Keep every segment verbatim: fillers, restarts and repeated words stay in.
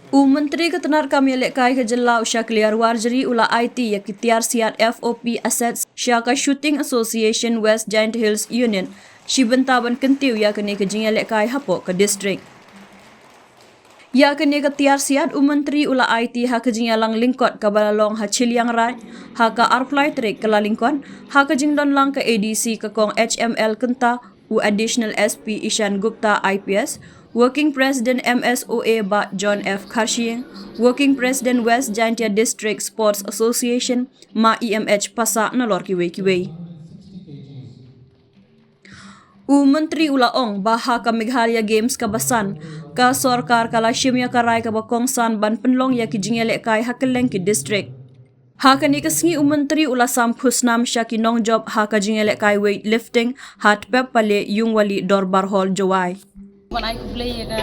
U Myntri ka tnad kam ïalehkai ka jylla u Shakliar Warjri u la aiti ïa ki tiar siat F O P assets sha ka Shooting Association West Jaintia Hills Unit, shi bynta ban kyntiew ïa kane ka jingïalehkai hapoh ka district. Ïa kane ka tiar siat u Myntri u la aiti ha ka jingïalang lyngkot kaba la long ha Chilliangraij, ha ka arphew lai tarik Kyllalyngkot, ha ka jingdonlang ka A D C ka Kong H M L Kynta, u Additional S P Ishan Gupta I P S, Working President M S O A Bah John F Kharshiing, Working President West Jaintia District Sports Association, Ma E M H Passah nalor kiwei kiwei. U Myntri u la ong ba ha ka Meghalaya Games kaba san, ka sorkar ka la shim ïa ka rai kaba kongsan ban pynlong ïa ki jingïalehkai ha kylleng ki district. Ha kane ka sngi u Myntri u la sam khusnam sha ki nongjop ha ka jingïalehkai weightlifting ha Tpep Pale, Yungwali Dorbar Hall, Jowai. Wan ai khublei ïa ka,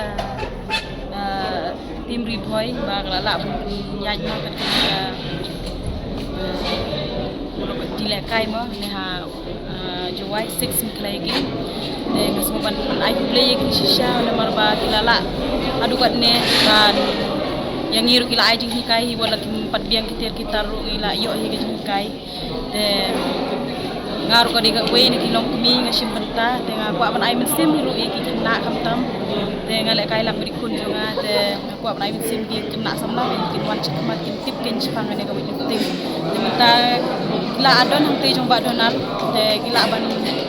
ah, team Ri Bhoi ba ka la lah ban ïaid ma ka, ah, ka jingïalehkai ma ne ha, ah, Jowai six Meghalaya Games. Te nga sngewbha ban ai khublei ïa ki shisha namar ba ki la lah haduh katne ban ïa ngi ruh ki la ai jinghikai hi, wat la kim pat biang ki tiar ki tar ruh ngi la ïoh hi ka jinghikai. Te nga ruh ka dei kawei na ki longkmie nga shim bynta, te nga kwah ban ai mynsiem hi ruh ïa ki khynnah khamtam. Te nga lehkai lang bad ki khun jong nga, te nga kwah ban ai mynsiem ki khynnah samla, kin wan shakhmat, kin tip, kin shaphang kane ka weightlifting. Te mynta ki la don hangtei jong Bah Donald, te ki lah ban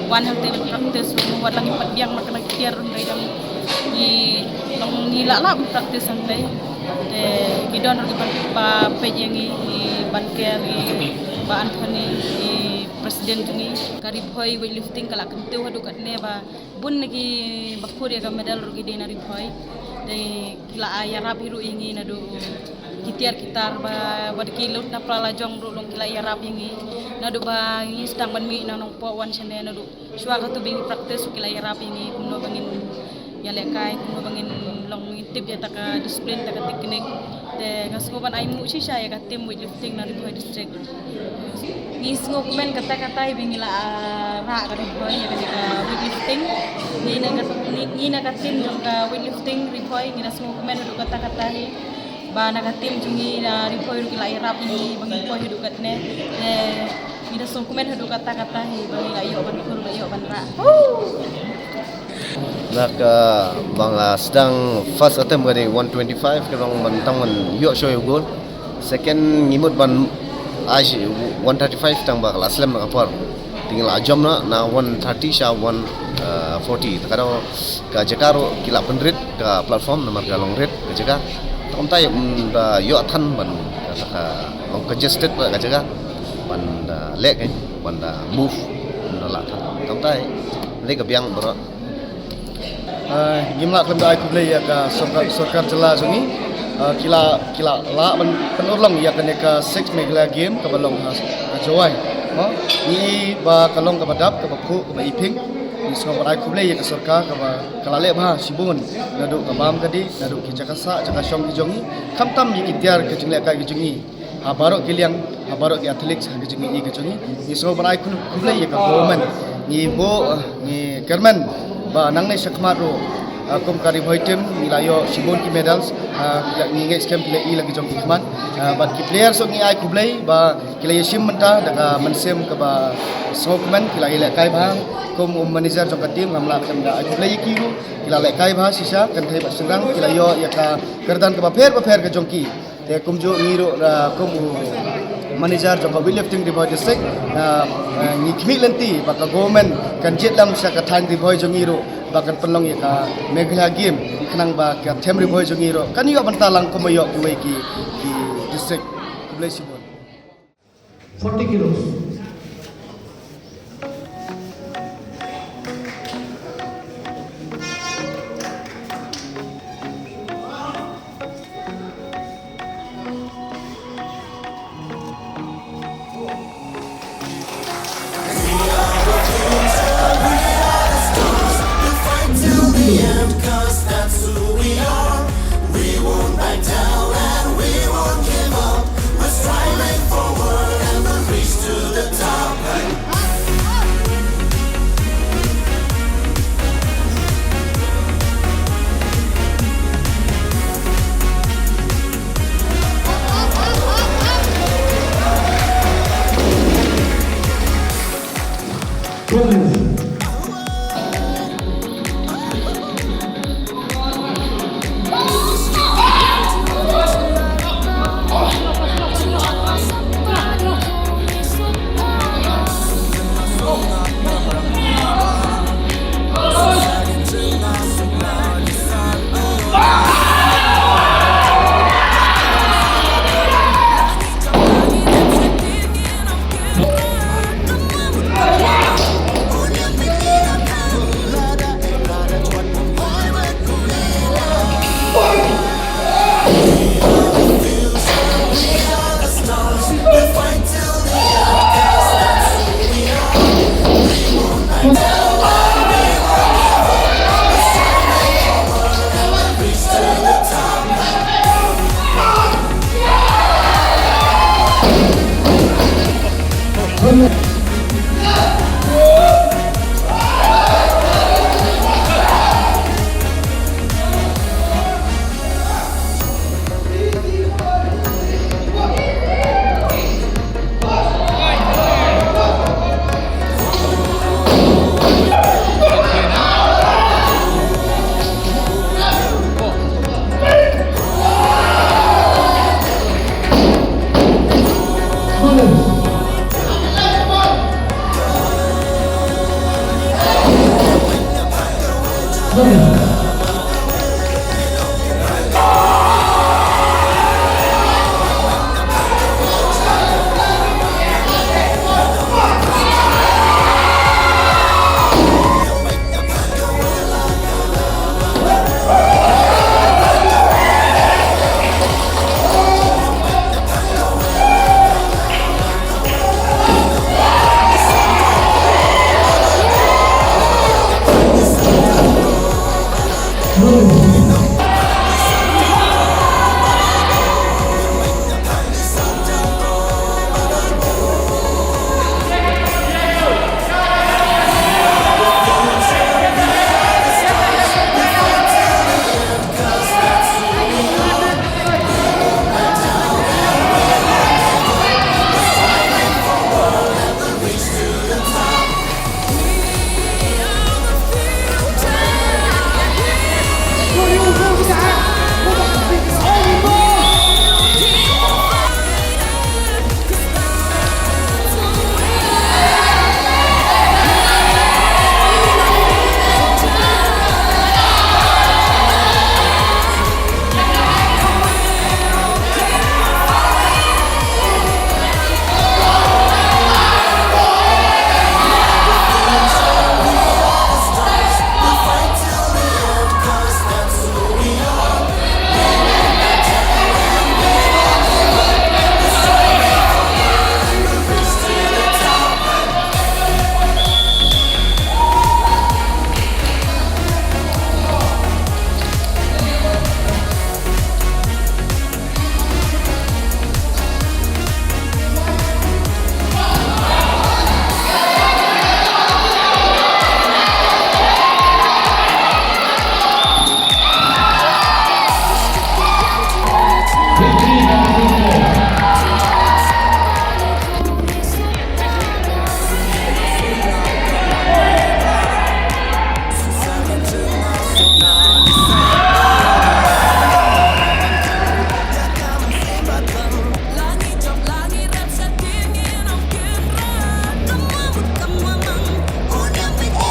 wan hangtei ban practice ruh, wat la kim pat biang ma kane ka tiar ruh, hynrei dang ngi long ngi lah lah ban practice hangtei. Te ki don ruh ki ban ba peit ïa ngi, ki ban ker, ki Bah Anthony, ki president jong ngi. Ka Ri Bhoi weightlifting ka la kyntiew haduh katne ba bun na ki ba khot ïa ka medal ruh ki dei na Ri Bhoi. Te ki la ïarap hi ruh ïa ngi naduh ki tiar ki tar ba, ba ki lut na pra la jong ruh long ki la ïarap ïa ngi. Naduh ba ngi sdang ban mih na Nongpoh wan shane naduh shuwa katu ba ngi practice ruh ki la ïarap ïa ngi kumno ba ngin ïalehkai, kumno ba ngin long, ngin tip ïa kata ka discipline, kata ka technique. Te nga sngewbha ban ai nguh shisha ïa ka team weightlifting na Ri Bhoi District. Ngi sngewkmen katta katta hi ba ngi la, ah, rah ka Ri Bhoi ïa kane ka weightlifting. Ngi na ka, ngi, ngi na ka team jong ka weightlifting Ri Bhoi ngi la sngewkmen haduh katta katta hi. Ba na ka team jong ngi na Ri Bhoi ruh ki la ïarap ïa ngi ba ngin poi haduh katne. Te ngi da sngewkmen haduh katta katta hi ba ngi la ïoh ban khur, la ïoh ban rah. Na ka, ba nga sdang first attempt ka dei one twenty-five, ka long ban tang ban ïoh shuwa ïa u gold. Second ngi mut ban ai shi one thirty-five tang ba ka la slem na ka por. Te ngi la jump na, na one thirty sha one forty. Te ka dei ka jaka ruh ki la pynrit ka platform namar ka long rit ka jaka. Te kumta ïa, um, da ïoh than ban ka, ka long congested ka jaka. Ban da leh ka, ban da move, ban da la than. Te kumta ïa, leh ka biang baroh. Ah, ngim lah khlem da ai khublei ïa ka sorkar, sorkar jylla jong ngi. Ah, ki la, ki la lah ban pynurlong ïa kane ka six Meghalaya Game kaba long ha, ha Jowai. Mo, ngi i ba ka long kaba dap, kaba phuh, kaba iping. Ngi sngewbha ban ai khublei ïa ka sorkar kaba ka la leh bha shibun naduh ka bam ka dih, naduh ki jaka sah, jaka shong ki jong ngi. Khamtam ïa ki tiar ka jinglehkai ki jong ngi. Ha baroh ki liang, ha baroh ki athletics, ha ka jingïohi ka jong ngi. Ngi sngewbha ban ai khublei ïa ka government. Ngi buh, eh, ngi kyrmen ba nangne shakhmat ruh, eh, kum ka Ri Bhoi team ngi la ïoh shibun ki medals, eh, ngi ngeit skhem ki la i la ki jong ki khmat. Eh, bad ki players ruh ngi ai khublei ba ki la ïashim bynta da ka mynsiem kaba sngewkmen, ki la ïalehkai bha. Kum u manager jong ka team ngam lah khlem da ai khublei ïa ki ruh, ki la lehkai bha shisha, kynthei bad shynrang, ki la ïoh ïa ka kyrdan kaba pher bapher ka jong ki. Te kumjuh ngi ruh, ah, kum u manager jong ka weightlifting Ri Bhoi District, ah, ah, ngi khmih lynti ba ka government kan jied lang sha ka thaiñ Ri Bhoi jong ngi ruh ba kan pynlong ïa ka Meghalaya Game khnang ba ka them Ri Bhoi jong ngi ruh kan ïoh bynta lang kum ba ïoh kiwei ki, ki district. Khublei shibun. Forty kilos.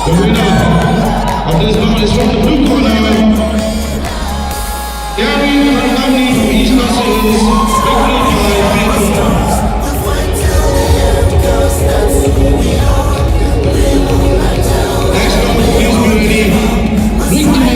The winner of this round is from the blue corner, Gary Khandamni from East Khasi Hills, victory by pinfall. Next round, please be ready. Ring to my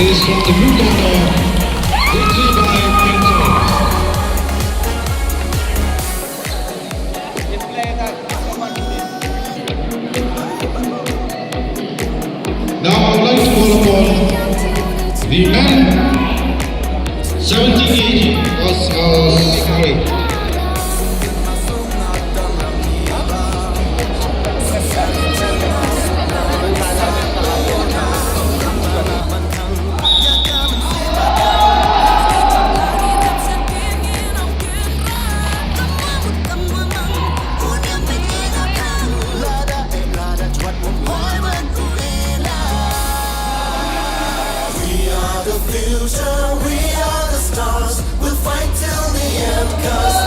Is from the blue corner, victory by Pinto. Now I would like to call upon the men seventy K G. Oh, sorry. We are the future, we are the stars. We'll fight till the end, 'cause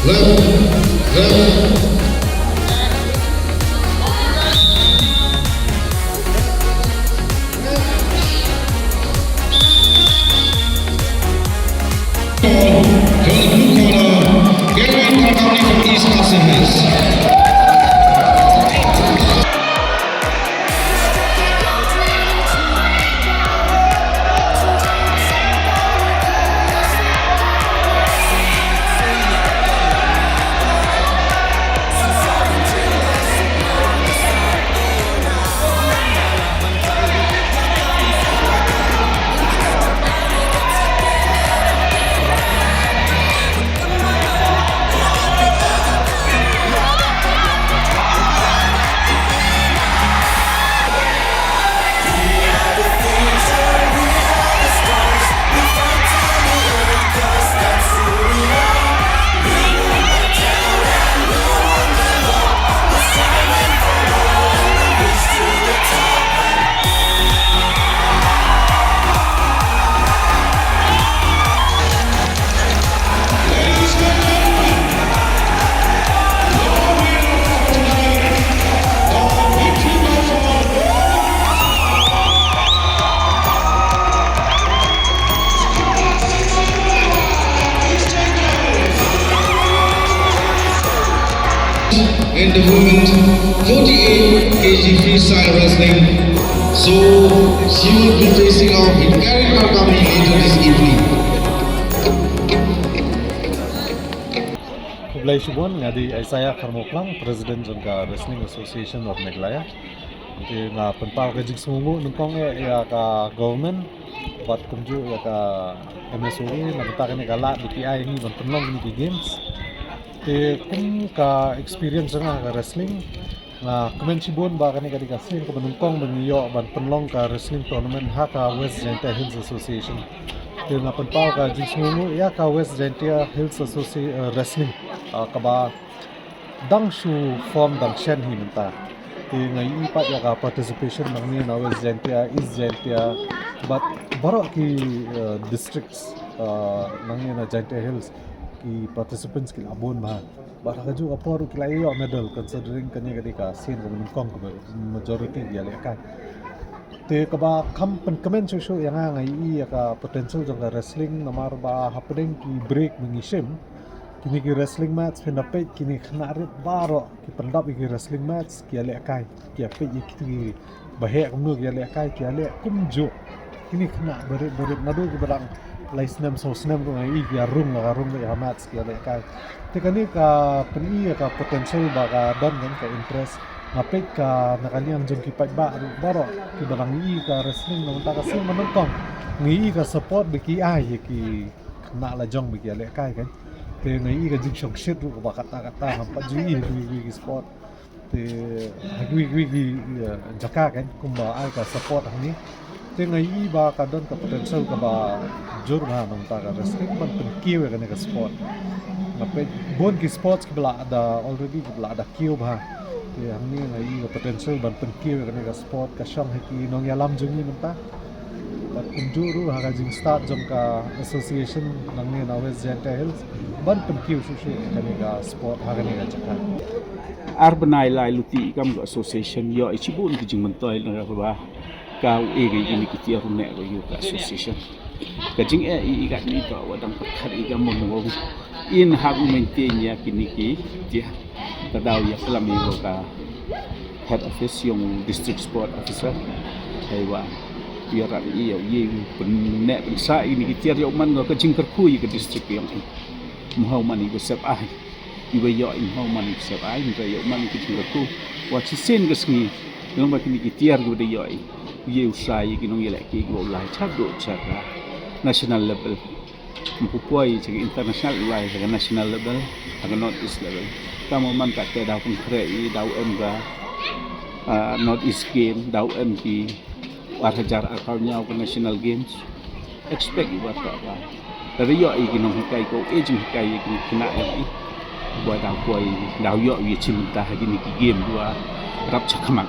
Left, left. From the blue corner, Gavin Kharkhamli from East Khasi Hills. In the women forty-eight K G freestyle wrestling. So she will be facing off with Karen Kharkhamli later this evening. Khublei shibun, nga dei Isaiah Kharmoklang, President jong ka Wrestling Association of Meghalaya. Te nga pynpaw ka jingsngewnguh nyngkong ïa, ïa ka government bad kumjuh ïa ka M S O A na bynta kane ka lad ba ki ai ïa ngi ban pynlong kine ki games. Te kum ka experience jong nga ha ka wrestling, nga kmen shibun ba kane ka dei ka sien kaba nyngkong ba ngi ïoh ban pynlong ka wrestling tournament ha ka West Jaintia Hills Association. Te nga pynpaw ka jingsngewnguh ïa ka West Jaintia Hills Associ-, eh, Wrestling, ah, kaba dang shu form dang shen hi mynta. Te nga ïohi pat ïa ka participation nangne na West Jaintia, East Jaintia, bad baroh ki, eh, districts, eh, nangne na Jaintia Hills, ki participants ki la bun bha. Bad ha kajuh ka por ruh ki la ïoh medal, considering kane ka dei ka sien kaba nyngkong kaba majority ki ïalehkai. Te kaba kham pynkmen shuh shuh ïa nga, nga ïohi ïa ka potential jong ka wrestling namar ba hapdeng ki break ba ngi shim, kine ki wrestling match phin da peit kine ki khynnah rit baroh ki pyndap ïa ki wrestling match ki ïalehkai, ki ïapeit ïa kito ki baheh kumno ki ïalehkai, ki ïaleh kumjuh. Kine ki khynnah barit barit naduh kiba dang lai snem saw snem ruh nga ïohi ki ïarung la ka rung beit ha match ki ïalehkai. Te kane ka pyni ïa ka potential ba ka don kane ka interest. Nga peit ka na ka liang jong ki paidbah ruh baroh kiba dang ïohi ka wrestling na mynta ka sien ba nyngkong. Nga ïohi ka support ba ki ai ïa ki khynnah la jong ba ki ïalehkai kan. Te nga ïohi ka jingshongshit ruh kaba katta katta ngam pat ju ïohi ha kiwei kiwei ki sport. Te ha kiwei kiwei ki, eh, jaka kan kumba ai ka support hangne. Te nga ïohi ba ka don ka potential kaba jur bha na bynta ka wrestling ban pynkiew ïa kane ka sport. Nga peit bun ki sports kiba la da already kiba la da kiew bha. Te hangne nga ïohi ka potential ban pynkiew ïa kane ka sport ka shong ha ki nongïalam jong ngi mynta. Bad kumjuh ruh ha ka jingstad jong ka association nangne na West Jaintia Hills ban pynkiew shuh shuh ïa kane ka sport ha kane ka jaka. Ar bnai lai luti kam ka association ïoh i shibun ki jingmyntoi na ka ba ka u e ka ïa kine ki tiar u neh ka ïa ka association. Ka jingeh i ka ni ka wa dang pyrkhat i ka mon ngong in ha u maintain ïa kine ki tiar. Ka daw ïa klam i ka head office ïong district sport officer. Hei wa ïa rat i ïa u ïa u pynneh pynsa i kine ki tiar ïa u man ka jingkyrkhu ïa ka district ïong i. Mhaw man i ka sep ai. Iba ïoh i mhaw man i ka sep ai, nda ïoh man i ka jingkyrkhu. Wa shisien ka sngi, long ba kine ki tiar kiba da ïoh i. U ïa u sa i ki nongïalehkai kiba u lai chap do chap ka national level. Mpu poi cha ka international u lai cha ka national level, cha ka North East level. Ka mo man ka te daw pynkhreh i daw em ka, ah, North East Game, daw em ki ar hajar arphew hynñiew ka National Games. Expect i wa ta ba. Lada ïoh i ki nonghikai ko, e jinghikai i ki khynnah ïong i. Wa daw poi, daw ïoh i chim ta ha kine ki game wa rap cha khmat.